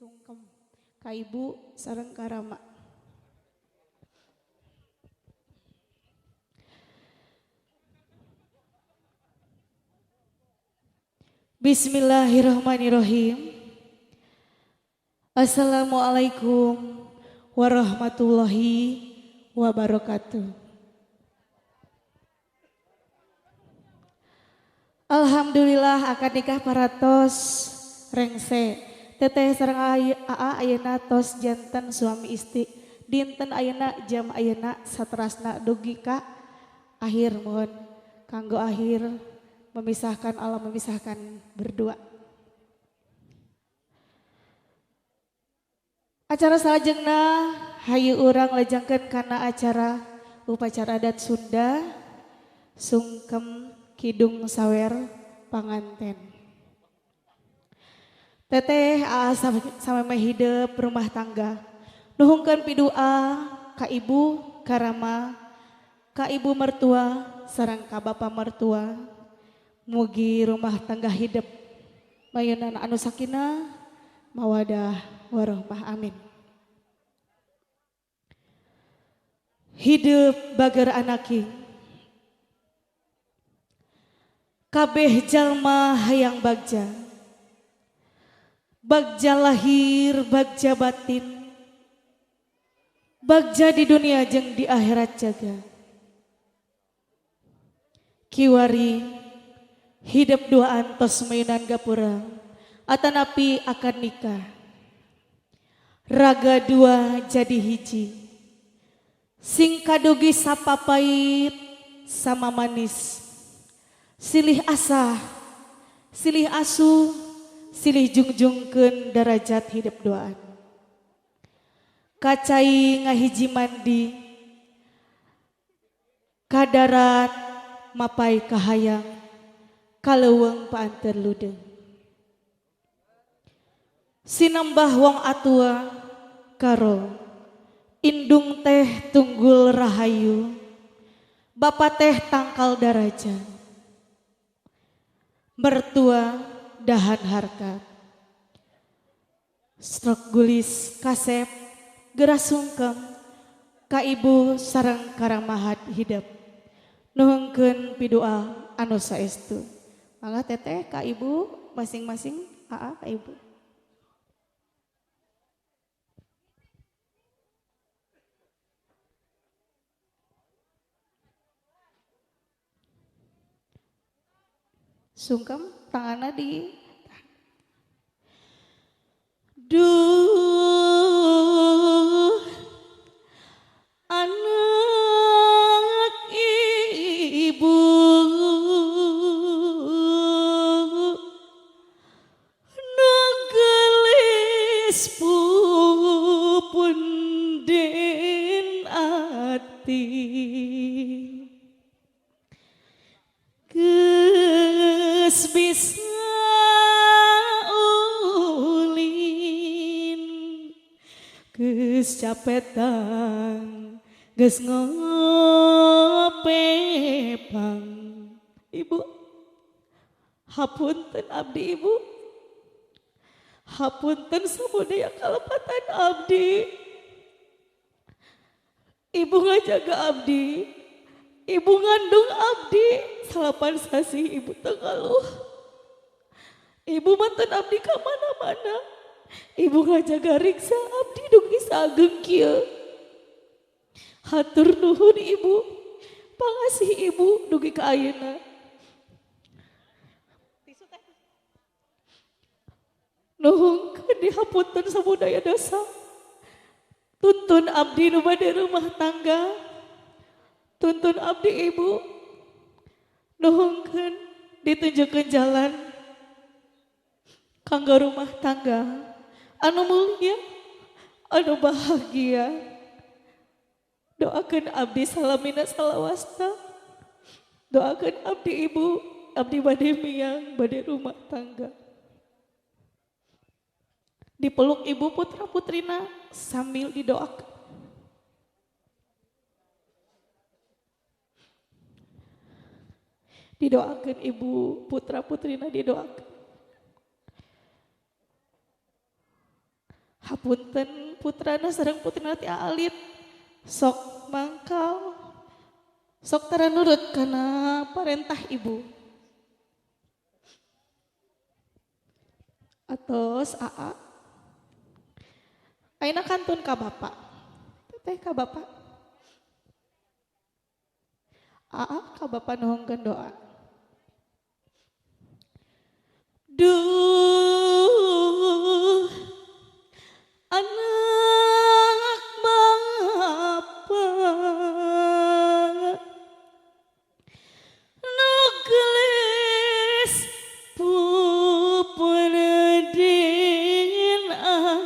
Sungkem ka ibu sareng ka Rama. Bismillahirrahmanirrahim. Assalamualaikum warahmatullahi wabarakatuh. Alhamdulillah akad nikah paratos rengse. Teteh sareng aa ayeuna tos janten suami istri. Dinten ayeuna jam ayeuna saterasna dugi ka akhir, mohon kanggo akhir memisahkan, Allah memisahkan berdua. Acara salajengna hayu urang lajengkeun kana acara upacara adat Sunda sungkem kidung sawer panganten. Teteh aa samemeh hidep rumah tangga. Nuhunkeun pidua ka ibu, ka rama, ka ibu mertua sareng ka bapa mertua. Mugi rumah tangga hidep mayunan anu sakinah, mawadah, warahmah, amin. Hidup bager anaki. Kabeh jalma hayang bagja. Bagja lahir, bagja batin. Bagja di dunia jeung di akhirat jaga. Kiwari hidup dua antos mayunan gapura atanapi akan nikah. Raga dua jadi hiji. Sing kadugi sapapait sama manis. Silih asah, silih asuh, silih jungjungkeun darajat hidup duaan. Kacai ngahiji mandi, kadarat mapai kahayang, kaleuweung paanter ludeung. Sinembah wong atua karo indung teh tunggul rahayu, bapa teh tangkal daraja, mertua dahan harkat. Strok gulis kasep geura sungkem ka ibu sareng karamahat hidep. Nuhunkeun pidua anu saestu. Mangga teteh ka ibu masing-masing, aa ka ibu. Sungkem tanganna di duh anak ibu nu geulis pupunden ati geus bisa ulin, geus capetang, geus ngopepang. Ibu, hapunten abdi ibu, hapunten samudaya kalepatan abdi. Ibu ngajaga abdi, ibu ngandung abdi, salapan sasih ibu teu ngaluh. Ibu mantan abdi ka mana-mana. Ibu ngajaga riksa abdi dugi saageng kieu. Hatur nuhun ibu, pangasih ibu dugi ka ayeuna. Nuhunkeun dihapunten samudaya dosa. Tuntun abdi nu bade rumah tangga. Tuntun abdi ibu. Nuhunkeun ditunjukkeun jalan kanggo rumah tangga anu mulia, anu bahagia. Doakeun abdi salamina salawasta. Doakeun abdi ibu, abdi bade miang, bade rumah tangga. Dipeluk ibu putra putrina sambil didoakan. Didoakan ibu putra putrina didoakan. Hapunten putrana sareng putrina ti alit sok mangkal sok tara nurut kana parentah ibu. Atos aa ayeuna kantun ka bapak. Teteh ka bapak. Aa ka bapak nuhunkeun doa. Duh anak bapak nu geulis pupudin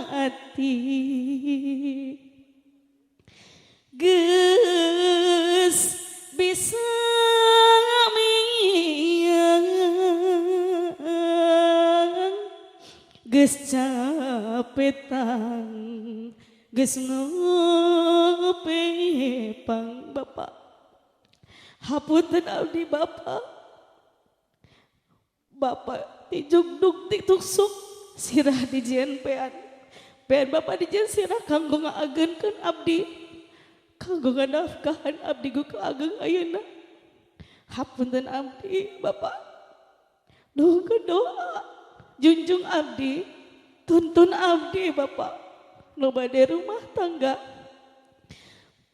ati geus bisa miang geus capetang geus ngopepang bapak. Hapunten abdi bapak. Bapak tijugdug titusuk sirah dijieun pean. Pean bapak dijieun sirah kanggo ngaageunkeun abdi. Kanggo nganafkahan abdi ku kaageng ayeuna. Hapunten abdi bapak. Nuhunkeun doa junjung abdi, tuntun abdi bapak. Nu bade rumah tangga.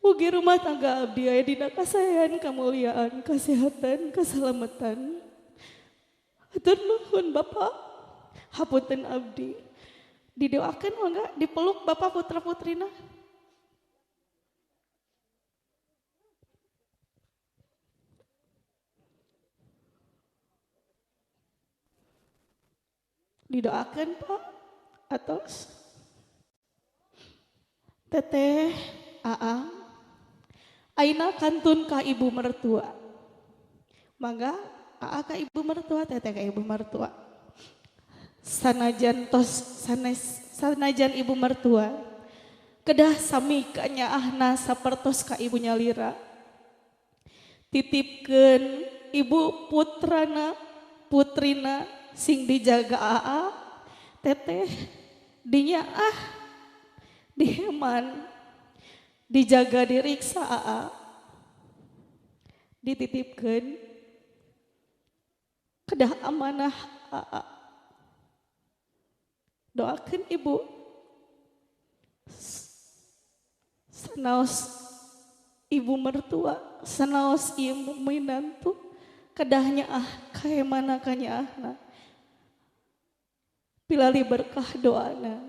Mugi rumah tangga abdi aya dina kasaean, kamuliaan, kasehatan, keselamatan. Hatur nuhun bapak. Hapunten abdi. Didoakeun mangga dipeluk bapak putra putrina. Didoakan pak atos teteh aang aina kantun ka ibu mertua. Mangga aa ka ibu mertua, teteh ka ibu mertua. Sanajan tos sanes sanajan ibu mertua kedah sami kanyaahna sapertos ka ibu nyalira. Titipkeun ibu putrana putrina sing dijaga aa teteh dinyaah diheman dijaga diriksa aa dititipkeun kedah amanah aa. Doakeun ibu sanaos ibu mertua sanaos ieu minantu kedahnya ah kaemana kanyaahna pilali berkah doana.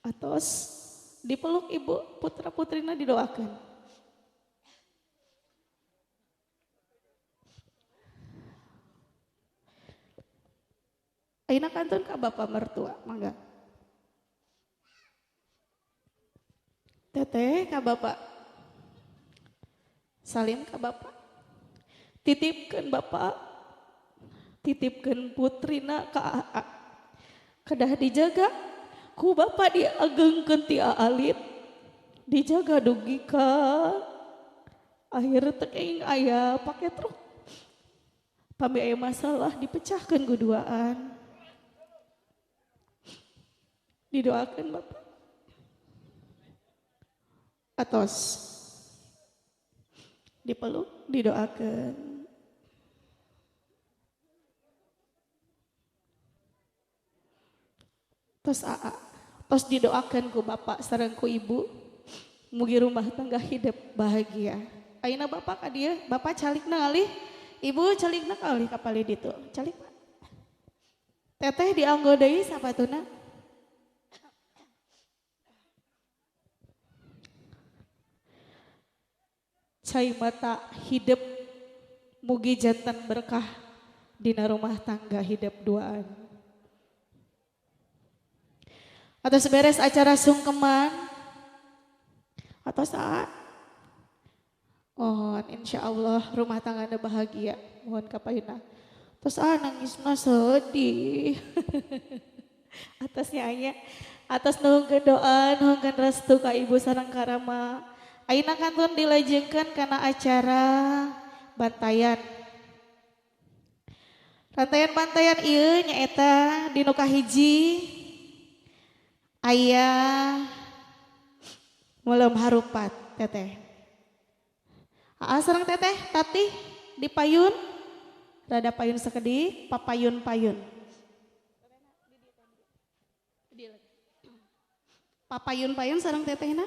Atos dipeluk ibu putra putrina didoakan. Ayeuna kantun ka bapak mertua mangga. Teteh ka bapak. Salim ka bapak. Titipkeun bapak. Titipkeun putrina ka aa. Kedah dijaga ku bapak diagengkeun ti alit. Dijaga dugi ka akhir teu keing aya pake truk. Pami aya masalah dipecahkeun ku duaan. Didoakan bapak. Atos dipeluk didoakan. Tos aa tos didoakan ku bapak sareng ku ibu. Mugi rumah tangga hidup bahagia. Ayeuna bapak ka dieu, bapak calikna alih, ibu calikna alih ka palih ditu. Calik pak. Teteh dianggo deui sapatuna. Cai mata hidup mugi jantan berkah dina rumah tangga hidup duaan. Atau seberes acara sungkeman atau saat mohon insya Allah rumah tangga anda bahagia mohon kapayuna. Terus nangisna sedih. Atasnya aya atas nuhunkeun doa nuhunkeun restu ka ibu sareng karama. Ayeuna kantun dilajengkeun kana acara bantayan. Rantaian-bantayan ieu nyaeta di nu kahiji Aya melem harupat teteh. Aa sareng teteh Tati di payun rada payun sakedik papayun-payun. Papayun-payun sareng tetehna.